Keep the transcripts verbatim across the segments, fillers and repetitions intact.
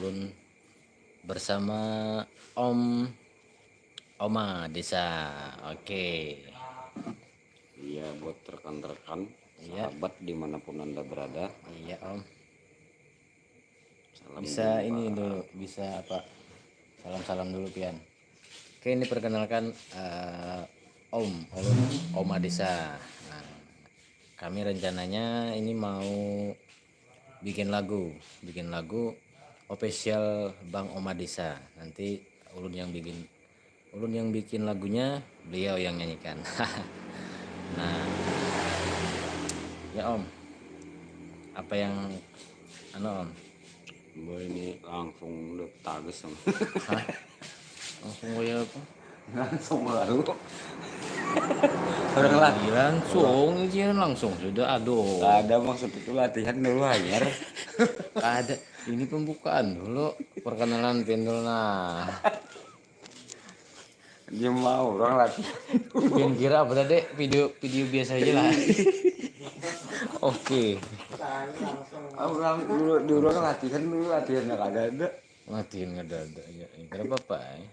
Ulun bersama Om Oma Desa. Oke. Iya, buat rekan-rekan, Iya. Sahabat dimanapun Anda berada. Iya, Om. Salam Bisa jumpa. Ini dulu, bisa apa? Salam-salam dulu, pian. Oke, ini perkenalkan, eh, Om, Om Oma Desa. Nah, kami rencananya ini mau bikin lagu, bikin lagu official Bang Oma Desa. Nanti ulun yang bikin, ulun yang bikin lagunya, beliau yang nyanyikan. Nah, ya Om, apa yang anu Om? Mbak, ini langsung udah tages sama. Hah? Langsung kayak apa? Langsung lalu. Orang lah. Iya, langsung, iya, langsung sudah. Aduh. Ada maksud itu latihan dulu, hanyar. Ada. Ini pembukaan dulu, perkenalan pian dulu, nah. Dia mau orang latihan. Pian kira apa tadi? Video, video biasa aja lah. Oke. Orang dulu, dulu orang latihan dulu, latihannya kagak ada. Latihan nggak ada, ada ya. Ya, nggak apa-apa ya.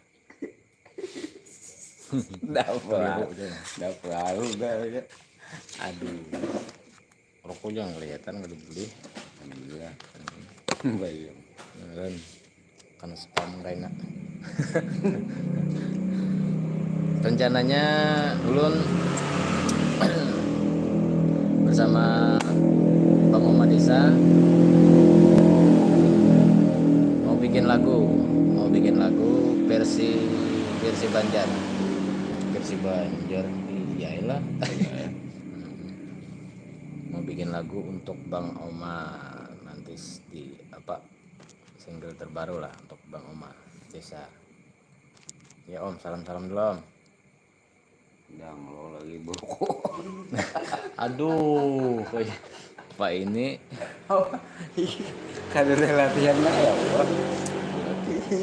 Dapat. Udah. Dapat lalu udah ya. Aduh. Rokok jangan kelihatan kalau beli. Alhamdulillah. Bayang. Beneran. Karena spam kaina. Rencananya ulun bersama Bang Oma Desa mau bikin lagu, mau bikin lagu versi, versi Banjar, versi Banjar. Iya lah. Mau bikin lagu untuk Bang Oma, nanti di apa, single terbaru lah untuk Bang Oma Desa. Ya Om, salam-salam dulu Om. Dang, lo lagi berokok. Aduh, kayak apa ini? Kada ada latihan lah ya Allah.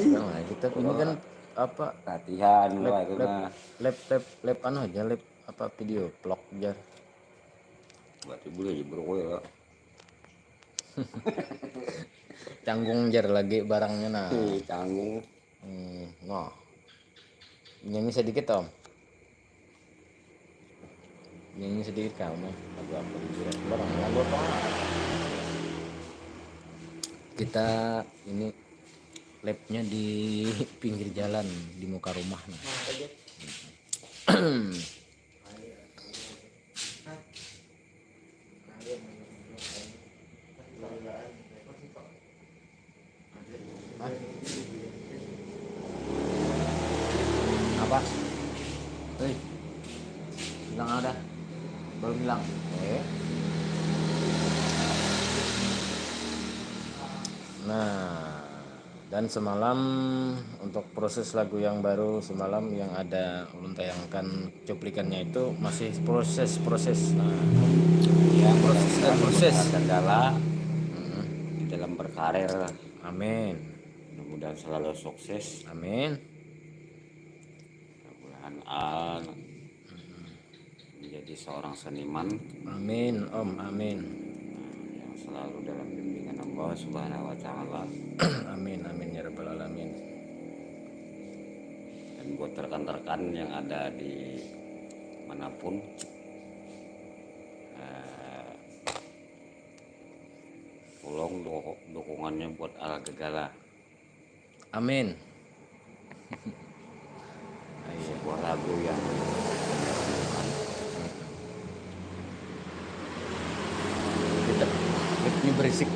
Nah, kita ini kan apa, Latihan lo lab, itu lab, mah. Lab, lab, lab anu aja, lab apa, video vlog aja. Berarti boleh aja berokok ya. Canggung jar lagi barangnya nah. Ih, canggung. Hmm, nah. Nyanyi sedikit Om. Nyanyi sedikit kamu. Lagu apa jujur? Barang lagu apa? Kita ini labnya di pinggir jalan di muka rumah nah. Hah? Apa? Hei, hilang ada? Belum hilang. Eh. Nah, dan semalam untuk proses lagu yang baru semalam yang ada ulun tayangkan cuplikannya itu masih proses-proses. Nah, Ya, proses dan proses. Kendala Mm-mm. Di dalam berkarir. Amin. Mudah-mudahan selalu sukses. Amin. Mudah-mudahan Al menjadi seorang seniman Amin Om, amin. Yang selalu dalam bimbingan Allah Subhanahu wa Ta'ala. Amin, amin ya rabbal alamin. Dan buat rekan-rekan yang ada di manapun, eh, tolong dukung- dukungannya buat Al Gegala. Amin. Sebuah lagu yang Kita ini berisik.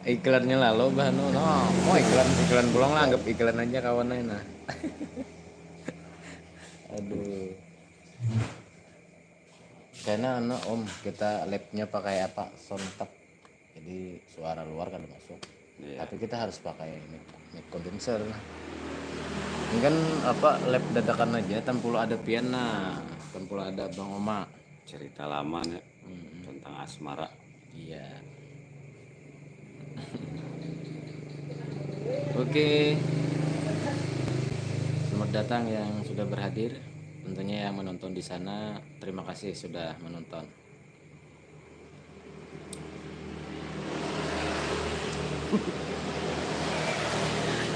Iklannya lalu bah nu. No, mau iklan, iklan pulang lah, anggap iklan aja kawan aja nah. Aduh. Karena anu Om, kita labnya pakai apa? Soundtap. Jadi suara luar kada masuk. Iya. Tapi kita harus pakai mic, mic condenser. Ini kan apa, lab dadakan aja, tampulu ada pian nah, tampulu ada Bang Oma. Cerita lama nih Mm-mm. Tentang asmara. Iya. Oke. Selamat datang yang sudah berhadir. Tentunya yang menonton di sana, terima kasih sudah menonton.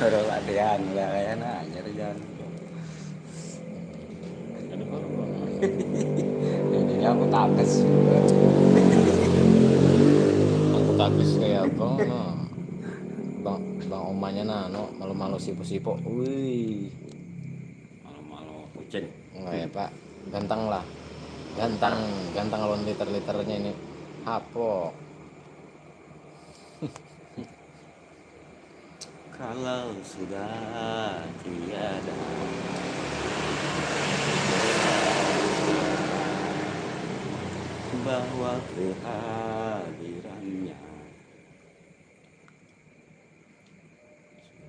Baru latihan, udah kayak nanya tuh jangan. Jadinya aku takes juga. Aku takes kayak apa, no? Bang, bang omanya nah, no, malu-malu sipu-sipu. Wih. Malu-malu kucing. Enggak ya, Pak. Ganteng lah. Ganteng, ganteng lawan liter-liternya ini. Hapok. Kalau sudah tiada bahwa kehadirannya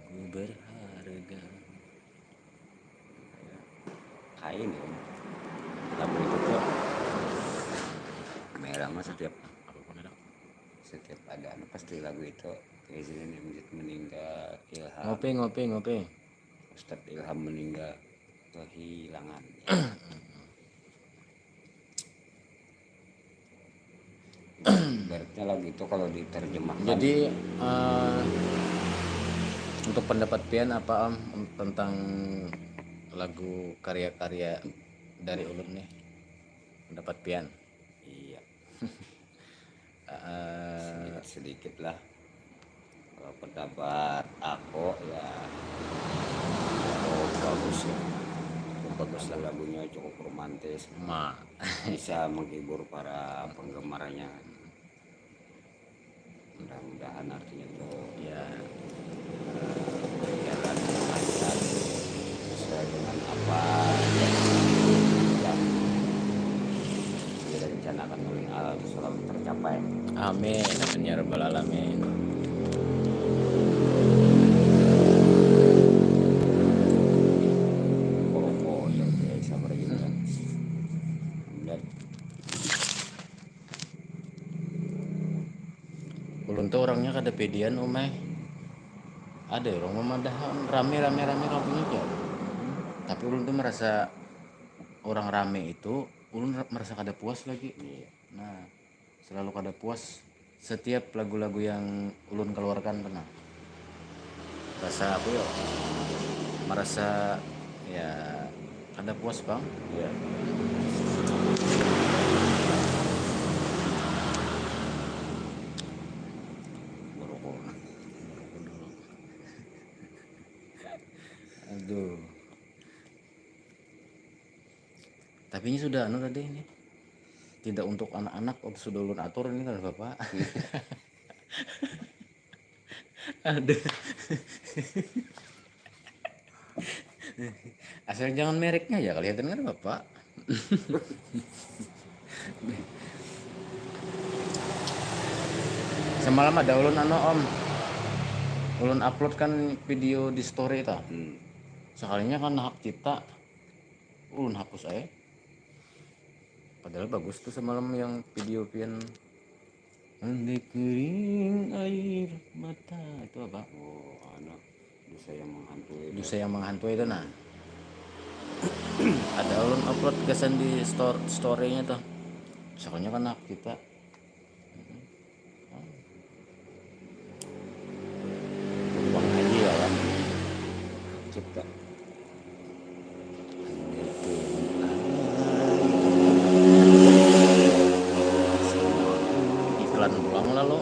sungguh berharga. Kain ya. Lagu itu tuh merah mah setiap setiap ada anu pasti lagu itu kayak sini nih Mujid meninggal, Ilham. Ngopi, ngopi, ngopi. Ustadz Ilham meninggal, kehilangan. Ibaratnya lagu itu kalau diterjemahkan. Jadi, eh, untuk pendapat pian apa, Om, tentang lagu karya-karya dari ulun nih? Pendapat pian? Iya. Eh, sedikit-sedikit lah. Kalau pendapat aku ya cukup bagus ya. Cukup bagus lah, lagunya cukup romantis. Ma. Bisa menghibur para penggemarnya. Mudah-mudahan artinya tuh ya berjalan lancar sesuai dengan apa yang direncanakan oleh Allah itu selalu tercapai. Amin, amin ya rabbal alamin. Rokok ya, oke, sabar aja, kan. Benar. Ulun tuh orangnya kada pedian, Om ai. Ada orang memadahan rame, rame, rame, rame aja. Tapi ulun tuh merasa orang rame itu, ulun ra-, merasa kada puas lagi. Iya. Nah, selalu kada puas setiap lagu-lagu yang ulun keluarkan tuh, nah. Rasa aku ya merasa ya kada puas, Bang. Iya. Merokok. Aduh. Tapi ini sudah anu tadi ini. Tidak untuk anak-anak, sudah ulun atur ini kan, Bapak. Aduh. Asal jangan mereknya ya, kelihatan kan, Bapak. Semalam ada ulun anu, Om. Ulun upload kan video di story toh. Hmm. Sekalinya kan hak cipta. Ulun hapus aja. Padahal bagus tuh semalam yang video pian. Andai kering air mata itu apa? Oh, anu, dosa yang menghantui itu. Dosa yang menghantui itu, nah. Ada ulun upload gasan di stor-, story-nya tuh. Soalnya kan hak kita. Tumpang haji ya kan. Cipta. Iklan pulang lalu.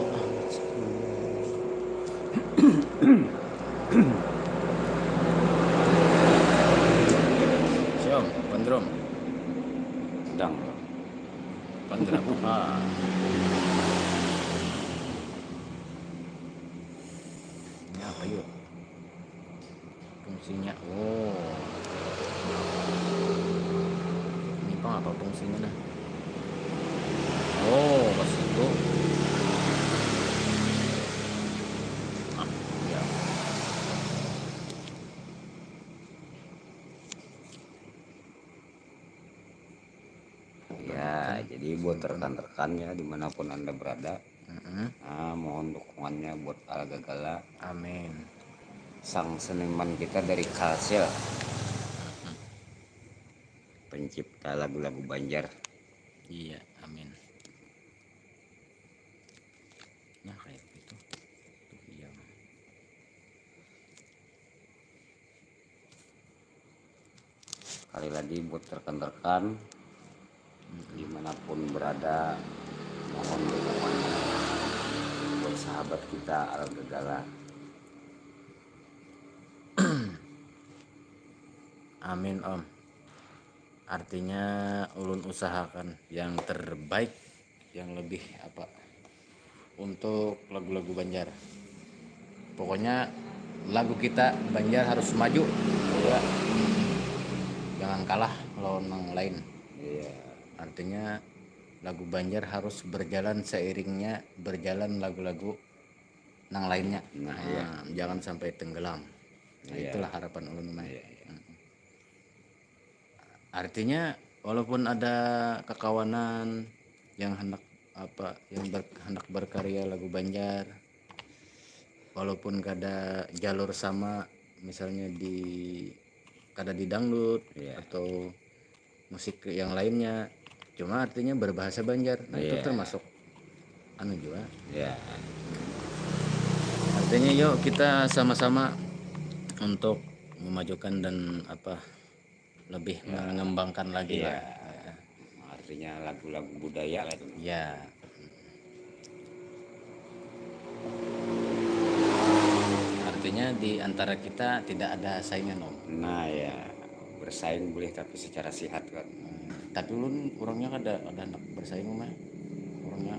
Siom, pandrum. Dang. Pandrum. Ah. Ini apa yuk? Fungsinya, oh. Ini pang apa fungsinya nah? Oh, pas itu. Ah, ya. Ya, jadi buat rekan-rekan ya dimanapun Anda berada, mm-mm, ah, mohon dukungannya buat Al Gagala. Amin. Sang seniman kita dari Kalsel. Mm-mm. Pencipta lagu-lagu Banjar. Iya, amin. Nah, kayak gitu. Tuh, iya. Sekali lagi buat rekan-rekan dimanapun berada, mohon dukungan buat sahabat kita Al Gegala. Amin, Om. Artinya, ulun usahakan yang terbaik, yang lebih apa, untuk lagu-lagu Banjar. Pokoknya, lagu kita Banjar harus maju. Ya. Jangan kalah lawan yang lain. Iya. Artinya, lagu Banjar harus berjalan seiringnya berjalan lagu-lagu nang lainnya. Nah, iya. Nah, jangan sampai tenggelam. Nah, Iya. Itulah harapan ulun, Mai. Iya, iya. Artinya, walaupun ada kakawanan yang hendak apa, yang ber- hendak berkarya lagu Banjar, walaupun kada jalur sama, misalnya di kada di dangdut Iya. atau musik yang lainnya, cuma artinya berbahasa Banjar. Nah, itu Iya. Termasuk anu juga. Ya. Artinya, yuk kita sama-sama untuk memajukan dan apa, lebih mengembangkan lagi Iya. lah. Artinya lagu-lagu budaya lah itu. Ya. Artinya, di antara kita tidak ada saingan, Om. Nah, ya, bersaing boleh tapi secara sehat kan. Hmm, tapi ulun orangnya kada kada hendak bersaing, Om, ya. Orangnya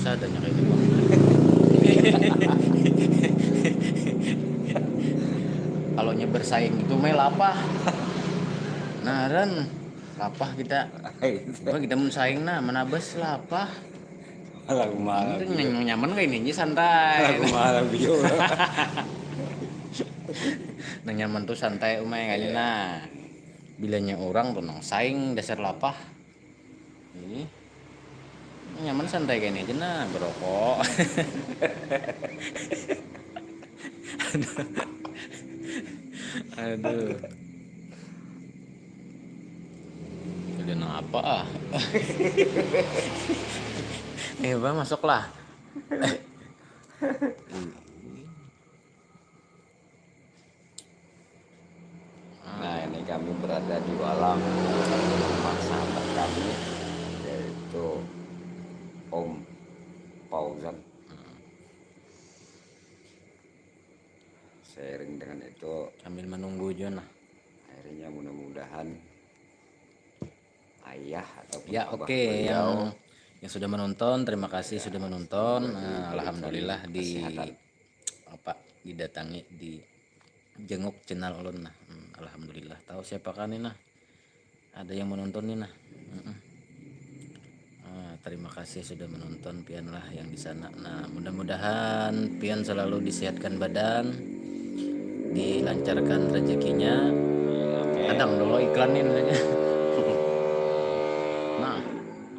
sadanya kayak gitu. Kalau nya bersaing itu, Mai, lapah. Nah, Ran, lapah kita. Apa kita mun saing, nah, menabas lapah. Lagu malam. Itu nyaman, nyaman kayak ini, santai. Lagu malam bio. Nang nyaman tuh santai, Umai, kayaknya. Nah, bilanya orang tuh nang saing dasar lapah. Ih, nyaman santai kayak ini aja, nah, berokok. Aduh. Aduh. Ada nang apa, ah? Eh, Bang, masuklah. Nah, ini kami berada di Walang, rumah sahabat kami, yaitu Om Fauzan. Seiring dengan itu, Sambil menunggu juga, nah. Akhirnya, mudah-mudahan ayah ataupun Ya, abah oke, beliau yang yang sudah menonton, terima kasih sudah menonton. Diberikan Nah, alhamdulillah di kesehatan. Apa, didatangi, dijenguk channel ulun, nah. Hmm, alhamdulillah. Tahu siapa kan ini, nah? Ada yang menonton nih, nah. Mm-mm. Ah, terima kasih sudah menonton pian lah yang di sana. Nah, mudah-mudahan pian selalu disehatkan badan, dilancarkan rezekinya. Kadang dulu iklan nih namanya. Nah,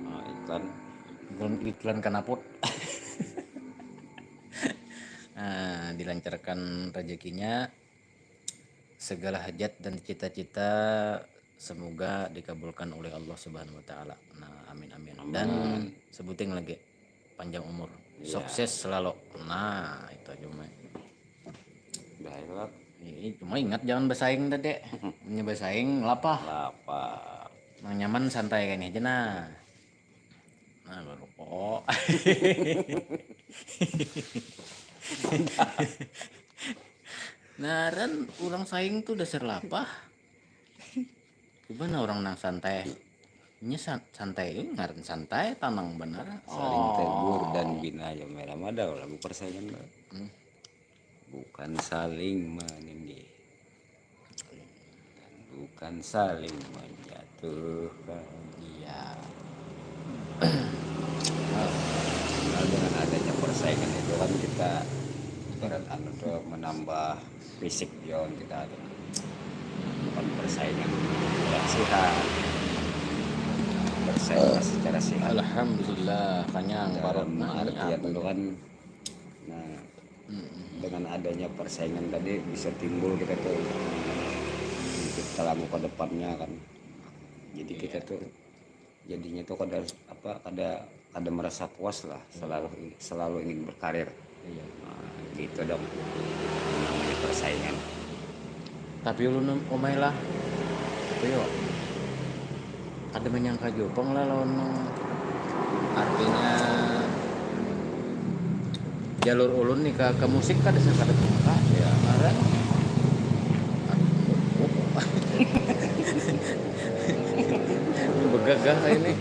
Nah, iklan iklan, iklan kanaput. Nah, dilancarkan rezekinya, segala hajat dan cita-cita semoga dikabulkan oleh Allah Subhanahu wa Taala. Nah, amin, amin. Dan sebuting lagi, panjang umur, Iya. Sukses selalu. Nah, itu aja, Mai. Baiklah. Ih, cuma ingat jangan bersaing tadi. Punya bersaing lapah. Lapah. Nang nyaman santai kayak ini aja, nah. Nah, baru kok. Ngaran orang saing tuh dasar lapah. Gimana orang nang santai? Nya san- santai, eh, ngaran santai, tanang benar. Saling tegur dan bina ya, merah ada lagu persaingan. Hmm. Bukan saling meninggi dan bukan saling menjatuhkan. Iya. Nah, dengan adanya persaingan itu kan kita ibarat anu tuh menambah fisik, Yon, kita tuh. Bukan persaingan secara sehat, persaingan secara sehat. Alhamdulillah, kanyang parut, Dalam nah, artian apa itu tuh? Kan, nah, dengan adanya persaingan tadi bisa timbul kita tuh untuk lagu ke depannya kan. Jadi kita tuh jadinya tuh kada apa kada kada merasa puas lah, selalu selalu ingin berkarir. Iya. Nah, gitu dong. Namanya persaingan. Tapi ulun umai lah, tapi yo kada menyangka jua pang lah lawan nang artinya jalur ulun nih ke, ke musik kada sih kada menyangka ya kemarin. Begagah kayak ini.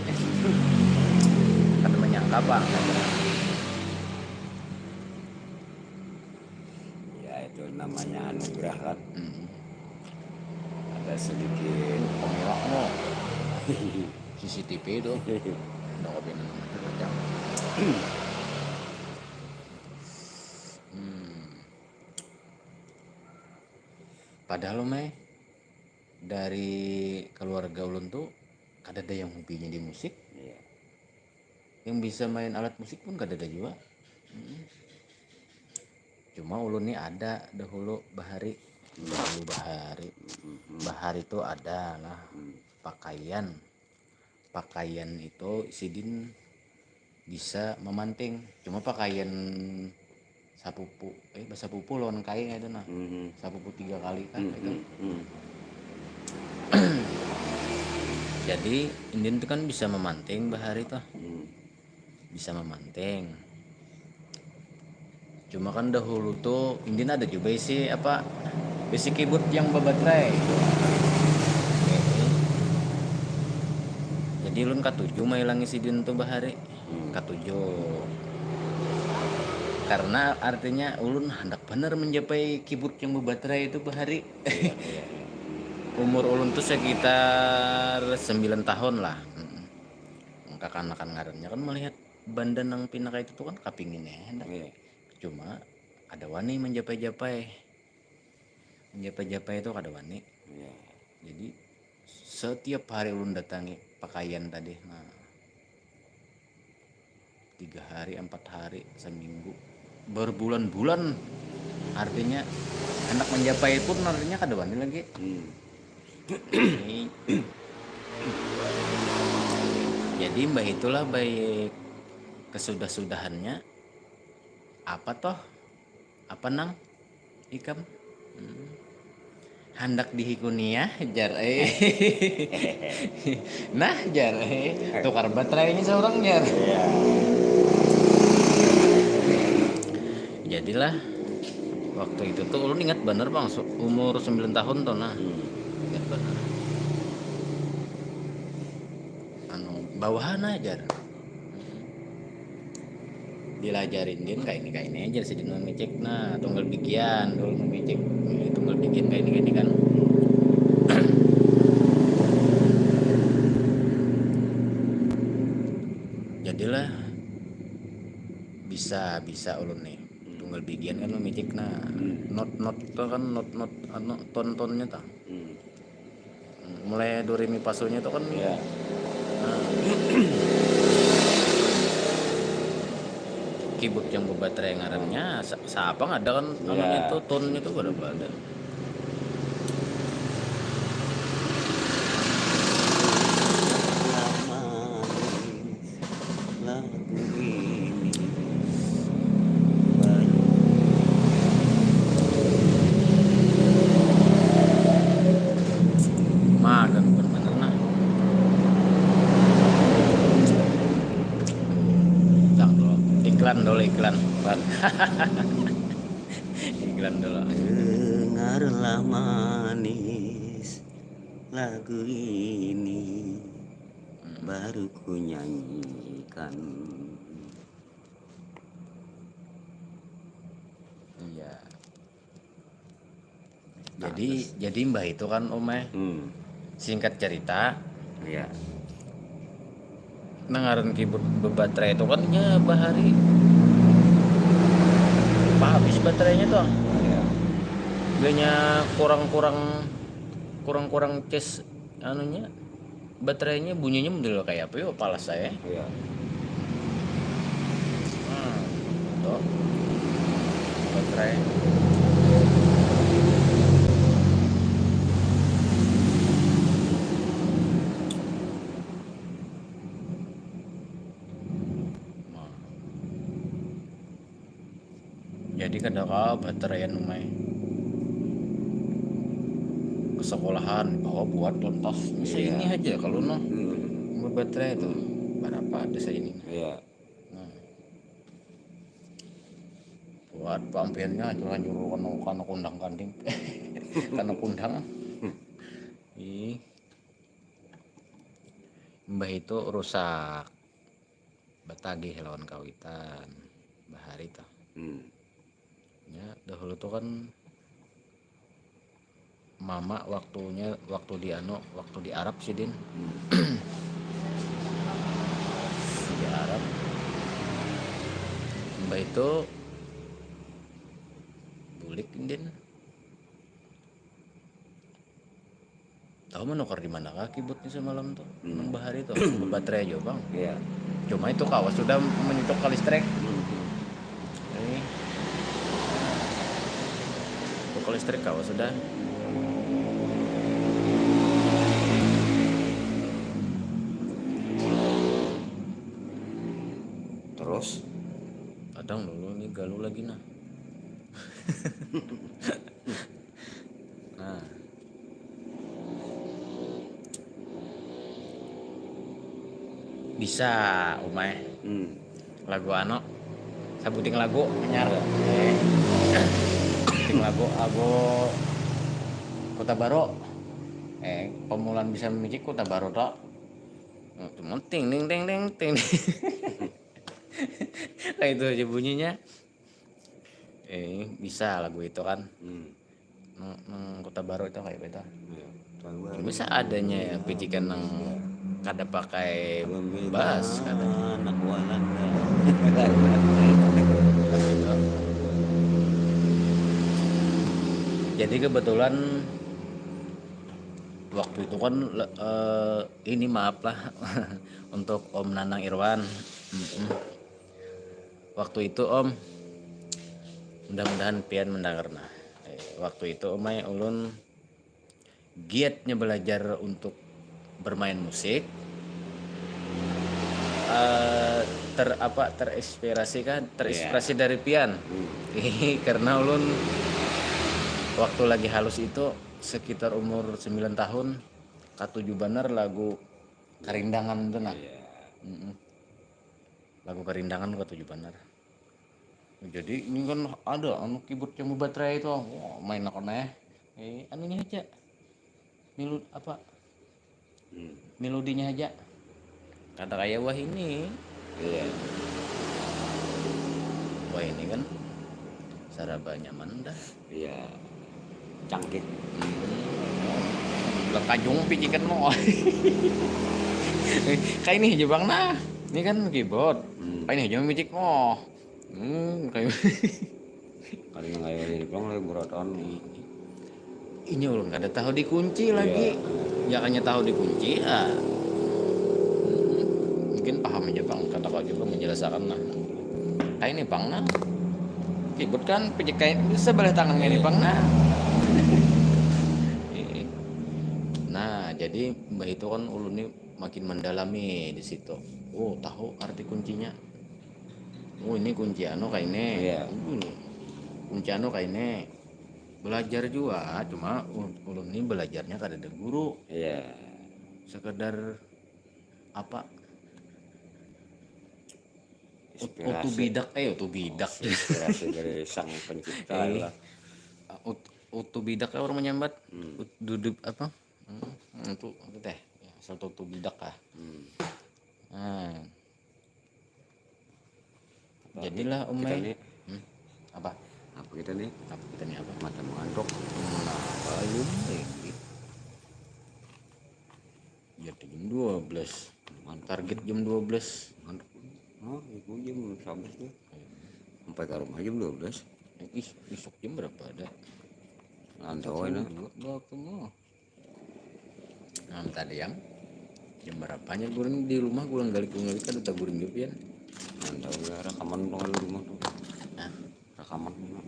Kada menyangka apa. Ya, itu namanya anugerah kan. Hmm. Ada sedikit pengelaknya. C C T V itu. Udah kopi macam. Hmm. Padahal Mai, dari keluarga ulun tuh kada ada yang hobinya di musik. Iya. Yang bisa main alat musik pun kada ada juga. Hmm. Cuma ulun nih ada dahulu bahari, dahulu bahari, bahari itu ada lah pakaian, pakaian itu sidin bisa memanting. Cuma pakaian sapupu, eh bahasa pupu lawan kai itu nah, sapupu tiga kali kan itu. Jadi indin tuh kan bisa memanting bahari tuh, bisa memanting. Cuma kan dahulu tuh indin ada juga isi apa, isi keyboard yang bebaterai. Jadi ulun katuju mailangi sidin tuh bahari. Hmm. Katuju karena artinya ulun hendak benar mencapai keyboard yang bebaterai itu bahari. Iya, iya. Umur ulun tuh sekitar sembilan tahun lah. Kakanakan ngarannya kan melihat banda nang pina kayak itu tuh kan kapingin ya hendak. Iya. Cuma ada wani menjapai-japai, menjapai-japai itu kada wani. Iya. Jadi setiap hari ulun datangi pakaian tadi, nah tiga hari empat hari seminggu berbulan-bulan, artinya hendak menjapai pun artinya kada wani lagi. Hmm. Jadi mbah itulah baik kesudah-sudahannya apa toh apa nang ikam. Hmm. Handak dihikuniah jar eh. Nah jar eh, tukar baterainya seorang jar. Iya. Jadilah waktu itu tuh ulun ingat bener bang, umur sembilan tahun tuh nah. Hmm. Ingat bener. Anu bawahan ajar. Dilajarin din kayak ini kayak ini aja sih, micik nah tunggal bikian dulu, micik tunggal bikin kayak ini kayak ini kan. Jadilah bisa bisa ulun nih tunggal bikian kan memicik nah, hmm, not not itu kan not not anu ton tonnya tah. Hmm. Mulai do re mi fa so nya itu kan ya. Nah, keyboard yang berbaterai ngarannya sa- siapa nggak ada kan, ya, anunya itu tonenya itu pada pada. Magang bener-bener nah. Iklan dulu, iklan. Iklan dulu. Dengarlah manis lagu ini, baru ku nyanyikan. Iya. Jadi jadi mbah itu kan om eh. Hmm. Singkat cerita, iya, nang ngaran keyboard bebaterai itu kan nya bahari habis baterainya tuh. Iya. Dia nya kurang-kurang kurang-kurang cas anunya. Baterainya bunyinya model kayak apa ya, palas saya. Iya. Nah, tuh. Baterai. Nah. Jadi kada kawa bateraian umai. sekolahan bawa buat tas ini. Iya. Ini aja kalau no. Hmm. Baterai itu berapa ada saya ini. Iya. Nah. Buat pampiannya hancur-hancur karena, karena kundang kanding. Karena kundang. Ih. Mbah itu rusak. Batagih lawan kawitan. Bahari tuh. Hmm. Ya, dahulu tuh kan mama waktunya, waktu di anu, waktu di Arab sih, Din. Hmm. Di Arab. Mbah itu bulik, Din. Tahu menukar di mana kah keyboardnya semalam tuh? Hmm. Nang bahari tuh, baterai aja, Bang. Iya. Cuma itu kawa sudah menyucuk ke listrik. Hmm. Ini. Itu ke listrik kawa sudah. Terus? Kadang dulu ini galu lagi, nah. Nah. Bisa, umai. Hmm. Lagu anu, sabuting lagu anyar. Sabuting lagu, lagu Kota Baru. Eh, pemulaan bisa mimicik Kota Baru tok. Cuma ting ding ding ding ting. Kayak itu aja bunyinya. Eh, bisa lagu itu kan. Hmm. Nang, nang Kota Baru itu kayak itu. Iya. Bisa adanya ya picikan nang kada pakai bass, kada. Anak Walanda. Jadi kebetulan waktu itu kan, eh, ini maaf lah untuk Om Nanang Irwan. Mm-mm. Waktu itu, Om, mudah-mudahan pian mendengar nah. Eh, waktu itu, Om ai, ulun giatnya belajar untuk bermain musik. Eh, ter apa, terinspirasi kan, terinspirasi dari pian. Hmm. Karena ulun waktu lagi halus itu sekitar umur sembilan tahun, katuju banar lagu Karindangan tuh nah. Iya. Mm-mm. Lagu Karindangan katuju banar. Jadi ini kan ada anu keyboard yang baterai itu. Wah, main aku nah. Eh, anunya aja. Milu apa? Hmm. Melodinya aja. Kada kayak wah ini. Iya. Wah ini kan saraba nyaman dah. Iya. Cangkit. Hmm. Lah kajung picikan mo. Kayak ini aja bang nah. Ini kan keyboard. Hmm. Kayak ini aja micik mo. Hmm, kayak Kali nang kayak ini pulang lagi guratan. Ini ulun kada tahu dikunci lagi. Iya. Ya hanya tahu dikunci ya. Hmm, mungkin paham aja bang, kata kau juga menjelaskan nah. Kayak ini bang nah. Ribut kan, pijak kayak bisa balik tangan kayak ini bang nah. Nah, jadi mbah itu kan ulun ini makin mendalami di situ. Oh, tahu arti kuncinya. Oh, ini kunci anu kayak ini. Iya. Hmm, kunci anu kayak ini. Belajar juga, cuma ul- ulun ini belajarnya kada ada guru. Iya. Sekedar apa? Ut- Inspirasi. Utubidak, eh utubidak. Inspirasi dari sang pencipta. Eh, lah. Ut- utubidak ya orang menyambat. Hmm. Ut- dudup apa? Hmm, itu itu teh. Ya, asal utubidak lah. Hmm. Nah. Jadilah Om kita nih. Hmm? Apa? Apa kita nih? Apa kita nih apa? Mata mengantuk. Nah, ayo nih. Ya jam dua belas. Target jam dua belas. Mengantuk. Oh, itu jam sebelas tuh. Sampai ke rumah jam dua belas. Ih, besok jam berapa ada? Antau ini. Enggak, enggak ketemu. Nah, tadi yang jam berapanya guring di rumah, guring galik guring galik kada taguring juga pian. Nah, tahu ya rekaman dong di rumah tuh. Nah, rekaman mana?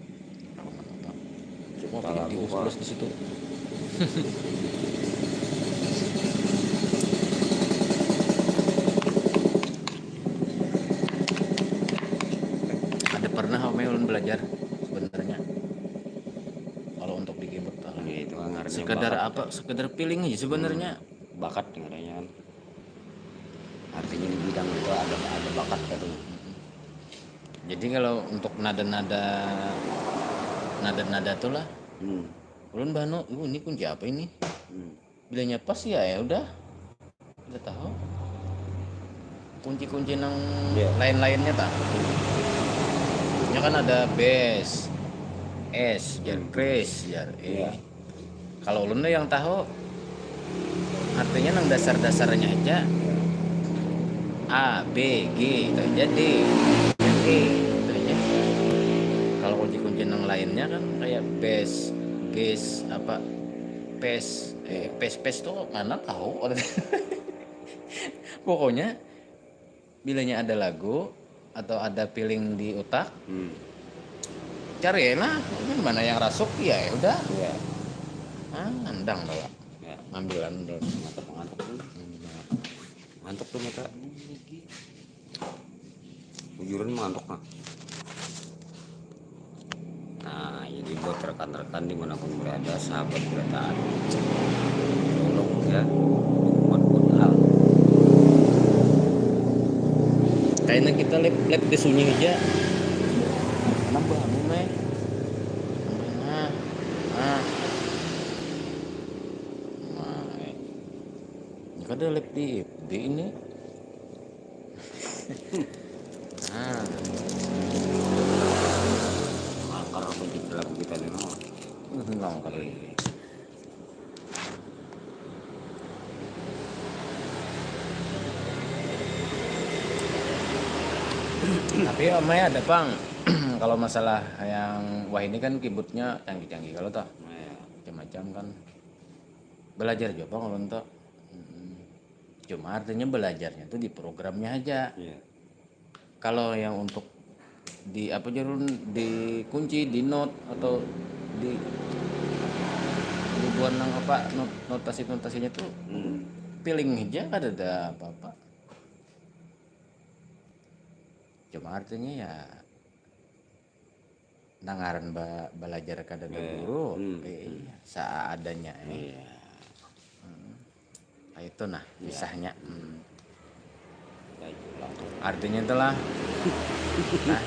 Rekaman apa? Cuma bikin tikus terus di situ. Ada pernah kami ulun belajar sebenarnya. Kalau untuk di keyboard tuh. Iya, itu kan ngaran Sekadar apa, sekadar feeling aja sebenarnya. Bakat ngarannya kan. Artinya di bidang itu ada ada bakat katanya. Jadi kalau untuk nada-nada, nada-nada tuh lah, hmm, ulun bahanu, uh, ini kunci apa ini? Hmm. Bilanya pas ya, ya udah, udah tahu. Kunci-kunci nang, iya, lain-lainnya tak? Nya kan ada bass, S, jar, hmm, Chris, jar, eh. Iya. Kalau ulun tuh yang tahu artinya nang dasar-dasarnya aja. A, B, G, itu aja, D, D, itu aja. Kalau kunci-kunci nang lainnya kan kayak bass, gas, apa, pes, eh, pes, pes tuh mana tahu. Pokoknya bilanya ada lagu atau ada feeling di utak, hmm, cari lah, mana yang rasuk, ya, ya udah. Iya. Ah, andang bawa. Ya. Ngambilan dulu. Mantap, mantap tuh. Hmm. Mantap tuh mata. Bujuran mantap nah. Nah, jadi buat rekan-rekan di mana pun berada, sahabat berataan, tolong ya, buat pun hal. Kayaknya kita lep lep di sunyi aja. Nambah anu, Mai. Nah, nah. Nah, ini kada lep di, di ini. Nah. Langkar apa kita lagu kita nih, no? Langkar ini. Tapi omai ada pang. Kalau masalah yang wah ini kan keyboardnya canggih-canggih kalau toh. Nah, ya. Macam-macam kan. Belajar juga pang ulun toh. Mm-mm. Cuma artinya belajarnya tuh di programnya aja. Iya. Kalau yang untuk di apa, jar ulun, di kunci, di note atau di dibuat nang apa, not, notasi-notasinya tuh, hmm, feeling aja, kada ada apa-apa. Cuma artinya ya nang ngaran ba, belajar kada ada, iya, guru, hmm, eh, hmm, seadanya, eh. Iya. Hmm. Nah, itu nah, iya, kisahnya. Hmm. Baju langkar. Artinya itulah. Nah.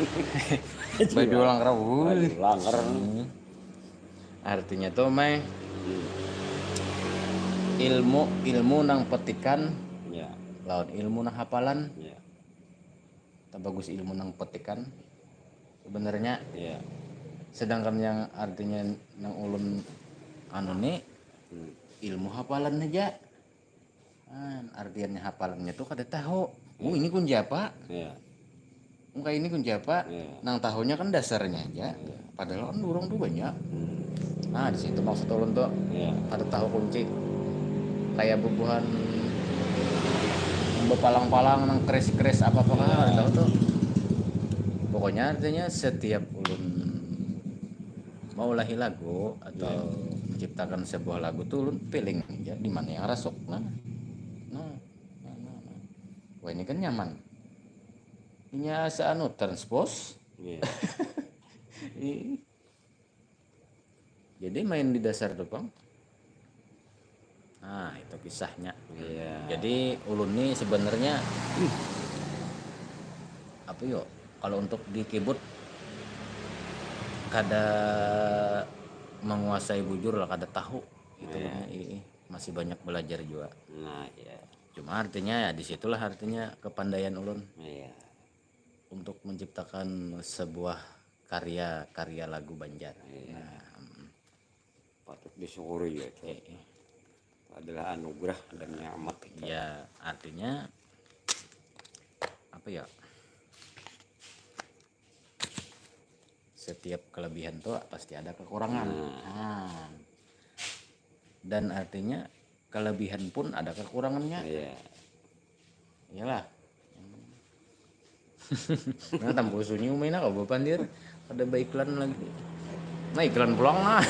Baju langkar, wuih. Baju langkar. Hmm. Artinya tuh, Mai, hmm, ilmu, ilmu nang petikan, iya, lawan ilmu nang hafalan. Iya. Tabagus ilmu nang petikan sebenarnya. Iya. Sedangkan yang artinya nang ulun anu nih, hmm, ilmu hafalan aja. Nah, artiannya hafalannya tuh kada tahu. Oh, iya, ini kunci apa? Iya. Muka ini kunci apa? Iya. Nang tahunya kan dasarnya aja. Iya. Padahal kan burung tuh banyak. Hmm. Nah, di situ maksud ulun tuh. Iya. Kada tahu kunci. Kayak bubuhan bepalang-palang nang keris-keris apa-apa kan, iya, kada tahu tuh. Pokoknya artinya setiap ulun maulah lagu atau, iya, menciptakan sebuah lagu tuh ulun feeling aja di mana yang rasuk. Nah. Nah, nah, nah, nah. Wah, ini kan nyaman. Inya asa anu transpose. Iya. Ih. Jadi main di dasar tu pang. Nah, itu kisahnya. Iya. Jadi ulun ni sebenarnya apa yo, kalau untuk di keyboard kada menguasai bujur lah, kada tahu gitu. Iya. Ulun ni, ih, ih, masih banyak belajar juga. Nah, iya. Cuma artinya ya di situlah artinya kepandaian ulun. Iya. Untuk menciptakan sebuah karya-karya lagu Banjar. Iya. Nah, mm. Patut disyukuri ya, itu, iya, iya, adalah anugerah dan nikmat kita. Ya, artinya apa ya? Setiap kelebihan tuh pasti ada kekurangan. Nah. Nah. Dan artinya kelebihan pun ada kekurangannya. Iya. Iyalah. Nah, tampul sunyi umai nah, kau bapandir. Ada baiklan lagi. Nah, iklan pulang nah.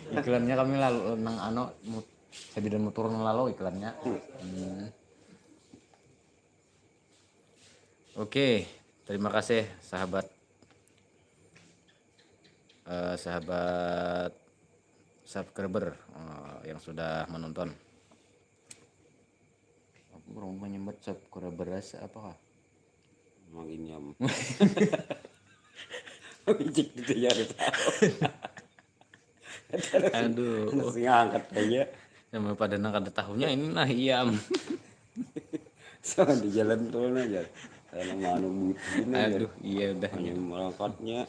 Iklannya kami lalu nang ano mut, sabidan mutur nang lalu iklannya. Hmm. Oke, terima kasih sahabat, eh, sahabat subscriber eh, yang sudah menonton. Aku belum menyebut subscriber rasa apa kah? Emang inyam. Bijik gitu ya ada tahu. Aduh, Masih ngangkat aja. Sama pada nang kada tahunya ini nah iam. Sama di jalan turun aja. Karena mau anu butin aja. Aduh, iya udah. Hanya melangkatnya.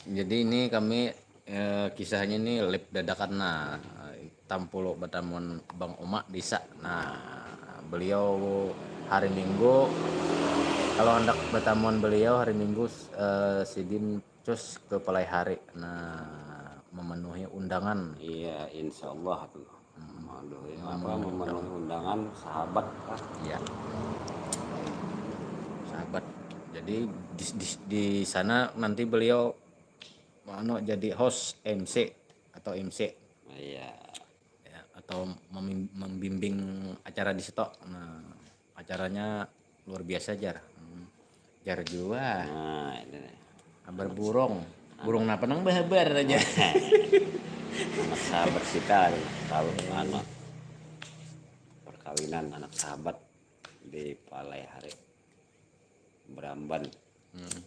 Jadi ini kami eh, kisahnya ini lip dadakan nah. Tampulu batamuan Bang Oma disa. Nah, beliau hari Minggu kalau hendak batamuan beliau hari Minggu eh, sidin cus ke Palai Hari. Nah, memenuhi undangan. Iya, insya Allah tuh. Aduh, ya, apa memenuhi undangan sahabat lah. Ya. Sahabat. Jadi di, di, di sana nanti beliau anu jadi host M C atau M C Iya. Ya, atau memim- membimbing acara di situ. Nah, acaranya luar biasa jar. Hmm. Jar jua. Nah, ini nih. Habar burung. Burung napa nang bahabar aja. Anak sahabat kita nih, tahu mana perkawinan anak sahabat di Palai Hari Beramban. Hmm.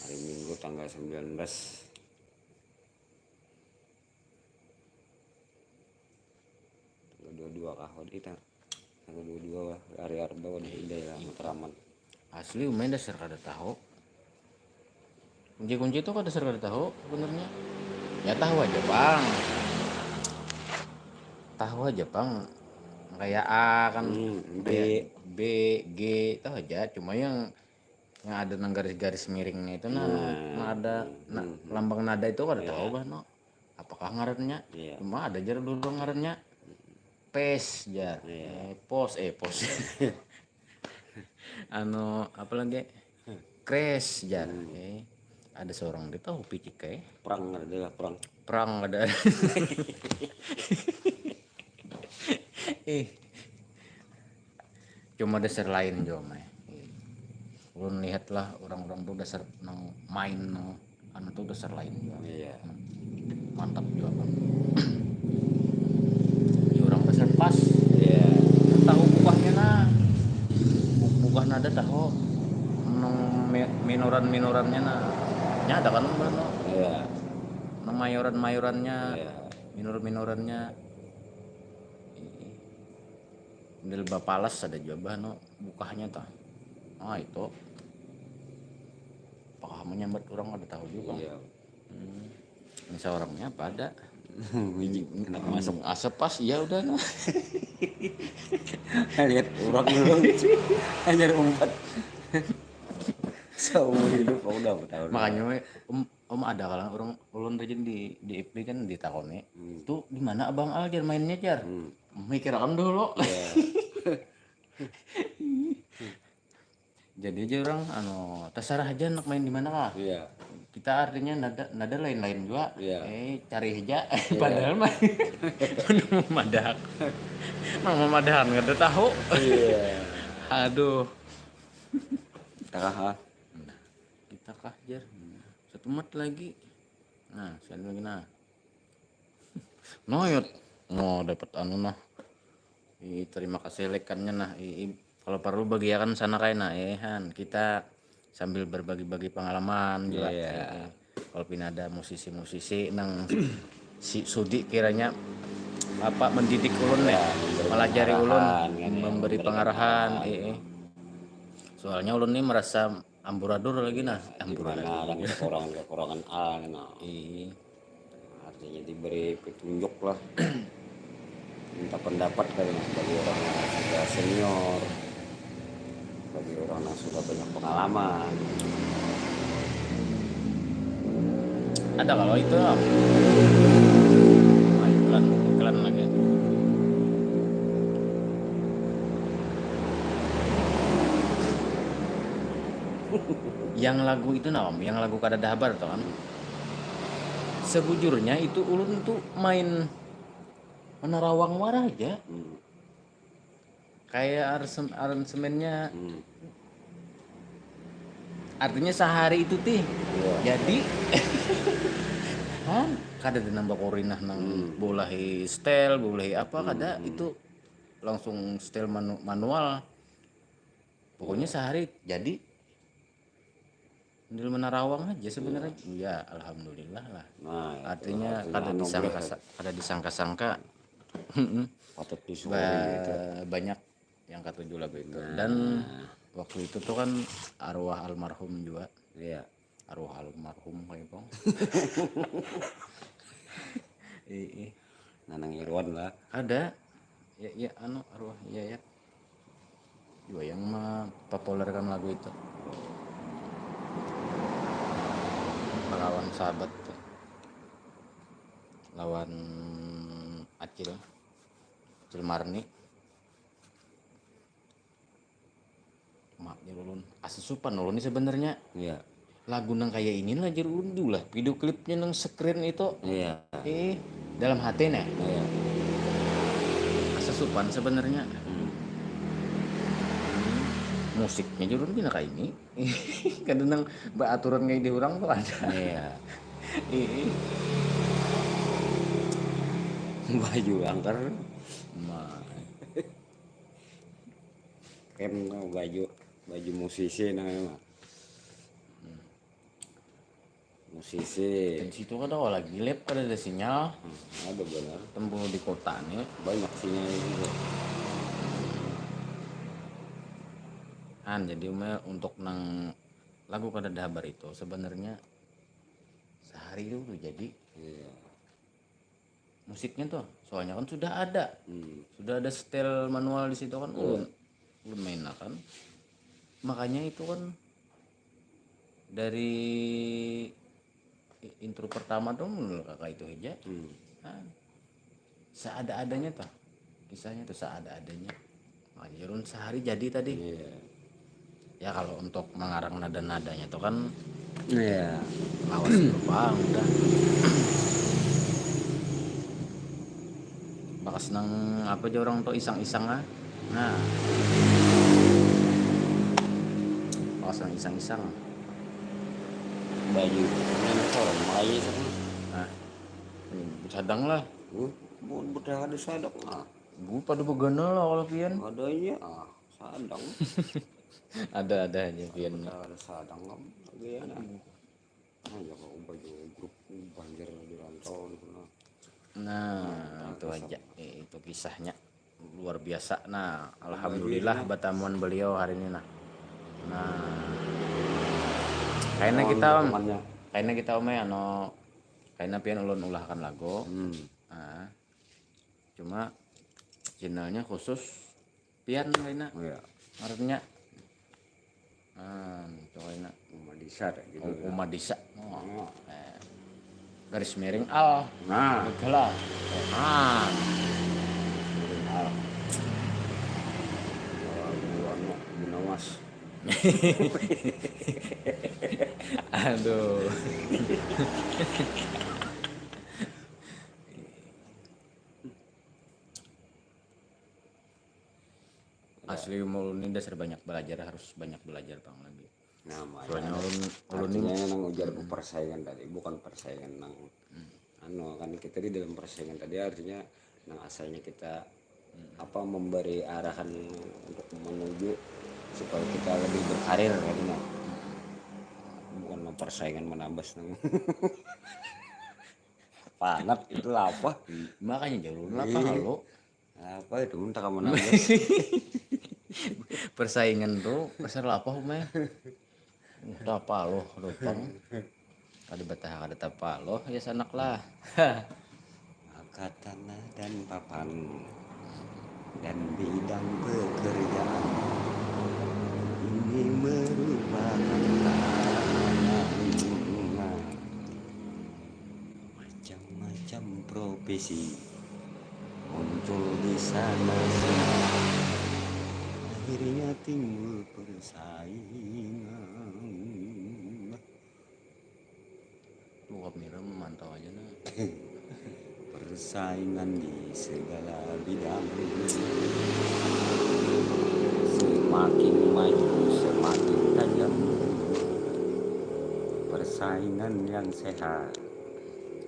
Hari Minggu tanggal sembilan belas. Tanggal dua dua kah? Waduh, kita tanggal dua dua lah. Hari Arba waduh, indah lah, mataraman. Asli umai dasar kada tahu. Kunci-kunci itu kada dasar kada tahu sebenarnya. Ya tahu aja bang. Tahu aja bang. Kayak A kan Hmm, B. kayak B, G tahu aja. Cuma yang yang ada nang garis-garis miringnya itu nah, nah ada nah, lambang nada itu kada tahu bah no. Apakah ngarannya? Iya. Cuma ada jar dulu ngarannya pes jar. Iya. Eh, pos eh pos. Anu apa lagi? Crash jar. Eh, ada seorang dia tahu picik kayak Perang ada lah, perang. Perang ada. Eh. Cuma dasar lain jua mah. Ulun lihat lah orang-orang tuh dasar nang main nang anu tuh dasar lain jua. Iya. Mantap jua bang. Ya orang dasar pas. Iya. Tahu bukahnya nah. Bu- Bukah nada tahu. Nang mi- minoran-minorannya nah. Nya ada kan bang no. Iya. Nang mayoran-mayorannya, Iya. minor-minorannya. Ih. Model bapalas ada jua bah no bukahnya tah. Ah itu. Apakah menyambat orang ada tahu juga. Iya. Hmm. Ini seorangnya apa ada? Biji anak masuk. Asa pas iya udah nah. Lihat orang dulu. Hanya umpat. Seumur hidup aku udah tahu. Makanya weh, om om ada kalau orang ulun rajin di di F B kan ditakoni. Tuh di mana Abang Al jar mainnya jar? Mikirakan dulu. Iya. Jadi aja orang anu terserah aja anak main di mana kah? Iya. Kita artinya nada nada lain-lain juga. Iya. Eh cari aja. Padahal mah memadah. Nang memadahan kada tahu. Iya. Aduh. Tengah ah. Kita kah jar? Satu mat lagi. Nah, sekali lagi nah. Noyot. Oh, dapat anu nah. Ih, terima kasih lekannya nah. Ih, ih, kalau perlu bagiakan sana kayak nah. Eh, han, kita sambil berbagi-bagi pengalaman juga. Iya. Eh, eh. Kalau pina ada musisi-musisi nang si sudi kiranya apa mendidik ulun nih, Ya, memberi melajari ulun, pengarahan, kan, ya, memberi memberi pengarahan. pengarahan. Eh, eh. Soalnya ulun nih merasa amburadur lagi nah. Di mana kan kekurangan kekurangan A nah. Ih, Artinya diberi petunjuk lah. Minta pendapat dari sebagai orang yang sudah senior, sebagai orang yang sudah banyak pengalaman. Ada kalau itu ah, iklan iklan lagi. Yang lagu itu nah, yang lagu kada ada habar tuh kan. Sebujurnya itu ulun tuh main menerawang warah aja. Hmm. Kayak aransemennya Hmm. artinya sehari itu tih Iya. Jadi kan kada ada nambah korinah nang hmm. Bolahi style, bolahi apa hmm. Kada hmm. Itu langsung style manu, manual. Pokoknya hmm. Sehari jadi. Sambil menarawang aja sebenarnya. Iya, alhamdulillah lah. Nah, artinya kada disangka ada disangka-sangka. Patut disyukuri gitu. Banyak yang katuju lagu itu. Nah. Dan waktu itu tuh kan arwah almarhum juga. Iya. Arwah almarhum kayak pong. Ih, ih. Nanang Irwan lah. Ada. Ya, ya anu arwah ya ya. Juga yang mempopulerkan lagu itu. Melawan sahabat tuh. Lawan Acil. Acil Marni. Mak ulun asa supan ulun ni sebenarnya. Iya. Lagu nang kaya ini lah jar ulun lah video klipnya nang screen itu. Iya. Eh dalam hati nih. Iya. Asa supan sebenarnya. Hmm. Musiknya jar ulun pina kaya ini. Kada nang beraturan kayak di orang tuh ada. Iya. Ih. Baju angker. Mah. Keren baju baju musisi namanya mah. Musisi. Dan situ kan kalau lagi lab kada ada sinyal. Hmm, ada benar. Tempuh di kota nih. Banyak sinyal itu. Kan jadi umumnya untuk nang lagu kada ada habar itu sebenarnya sehari itu udah jadi. Iya. Musiknya tuh soalnya kan sudah ada hmm. Sudah ada setel manual di situ kan ulun ulun mainakan makanya itu kan dari intro pertama tuh menurut kakak itu aja hmm. Nah, seada-adanya tuh kisahnya tuh seada-adanya. Nah, jadi sehari jadi tadi. Iya. Ya kalau untuk mengarang nada-nadanya tuh kan iya. Lawas bang udah. Bakas nang apa aja orang tuh isang-isang ah. Nah. Bakas nang isang-isang. Baju. Nah. Sadang lah. Bukan budak ada sadang lah. Gue pada begana lah kalau pian. Adanya ah. Sadang. Ada-ada aja pian. Ada sadang kan. Lagi ya nah. Nah, ya kalau baju grup banjir di rantau gitu nah. Nah, itu aja. Eh, itu kisahnya luar biasa. Nah, alhamdulillah batamuan beliau hari ini nah. Nah. Kayaknya kita kayaknya kita omai anu kayaknya pian ulun ulahkan lagu. Hmm. Nah. Cuma channelnya khusus pian kaina. Oh, iya. Artinya ah itu kaina umadisa kayak gitu. Umadisa. Oh. Eh. Garis miring al. Nah. Betul lah. Ah. Miring al. Gunawas. Aduh. Asli ulun ini dasar banyak belajar harus banyak belajar pang lagi. Nah, soalnya ulun ulun ini nang ujar hmm. Persaingan tadi bukan persaingan nang hmm. Anu kan kita di dalam persaingan tadi artinya nang asalnya kita hmm. Apa memberi arahan untuk menuju supaya kita lebih berkarir katanya. Hmm. Bukan persaingan menambas nang panat itu apa? Makanya jalur belakang lo. Apa itu minta kamu nangis? Persaingan tuh pasal apa umai? Entah apa loh rupang. Kada betah kada tapa loh ya sanak lah. Maka tanah dan papan dan bidang pekerjaan ini merupakan tantangan macam-macam profesi muncul di sana sini. Akhirnya timbul persaingan. Lu kamera memantau aja nah. Persaingan di segala bidang. Semakin maju semakin tajam. Persaingan persaingan yang sehat,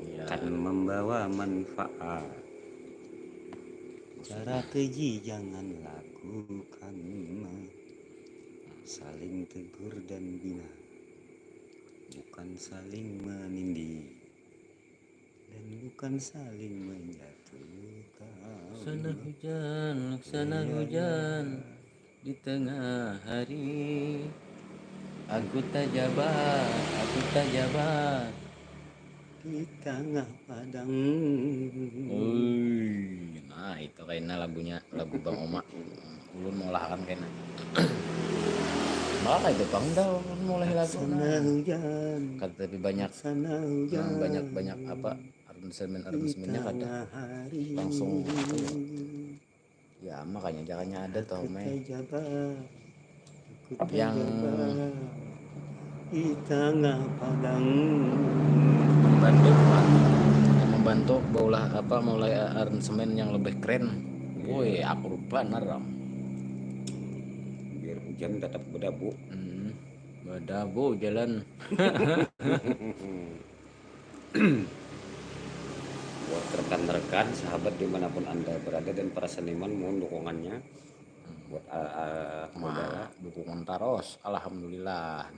iya, akan membawa manfaat. Cara keji jangan lakukan, saling tegur dan bina, bukan saling menindih dan bukan saling menjatuhkan. Sana hujan, sana hujan di tengah hari. Aku tak jaba, aku tak jaba di tengah padang. Ui, nah itu kayaknya lagunya, lagu Bang Oma. Ulun mau lahakan kayaknya. Malah itu Bang dah ulun mulai lagu. Sana hujan, tapi banyak sana hujan, banyak-banyak apa, aransemen-aransemennya kada langsung. Ya makanya jangannya ada toh, Mei. Yang di tengah padang membantu, yang membantu baulah apa, mulai aransemen yang lebih keren. Woi, aku lupa narang. Biar hujan tetap berdabu. Hmm, berdabu jalan. Buat rekan-rekan, sahabat dimanapun Anda berada dan para seniman, mohon dukungannya buat uh, uh, dukungan terus, alhamdulillah.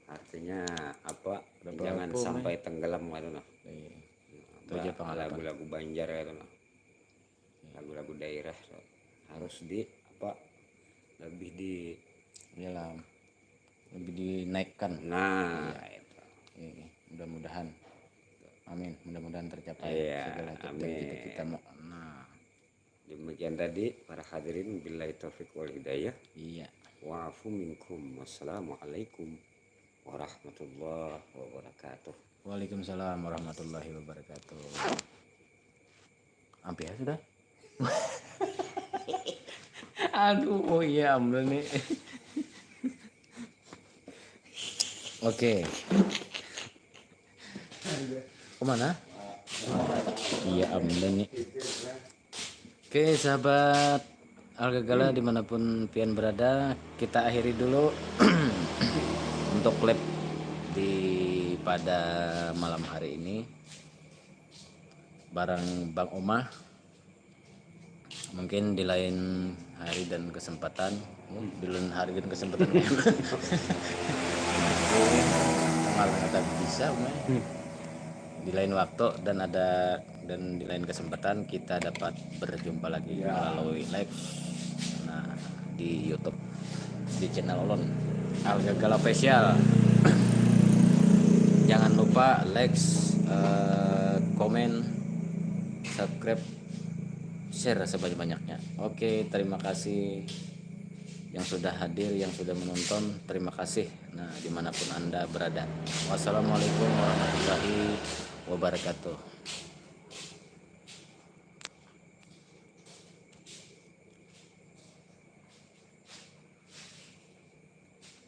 Artinya apa? Jangan sampai tenggelam gitu nah. Iya. Itu aja pengalaman. Lagu-lagu Banjar gitu nah. Lagu-lagu daerah tuh harus di apa, lebih di, iyalah, lebih dinaikkan. Nah, iya, itu. Iya, mudah-mudahan. Amin. Mudah-mudahan tercapai, iya, segala cita-cita kita. Nah, demikian tadi para hadirin, billahi taufik wal hidayah. Iya. Wa'afu minkum. Wassalamualaikum warahmatullahi wabarakatuh. Waalaikumsalam warahmatullahi wabarakatuh. Ampih ya sudah. Aduh, oh iya, ambil nih. Oke. Kemana? Iya, ambil nih. Oke, sahabat Algagala dimanapun pian berada, kita akhiri dulu untuk live di pada malam hari ini bareng Bang Omah. Mungkin di lain hari dan kesempatan, di lain hari dan kesempatan, malah tak bisa, Mei. Di lain waktu dan ada dan di lain kesempatan kita dapat berjumpa lagi, ya, melalui live, nah, di YouTube, di channel ulun, Algagala Official. Jangan lupa like, eh, komen, subscribe, share sebanyak-banyaknya. Oke, terima kasih yang sudah hadir, yang sudah menonton. Terima kasih. Nah, dimanapun Anda berada. Wassalamualaikum warahmatullahi wabarakatuh.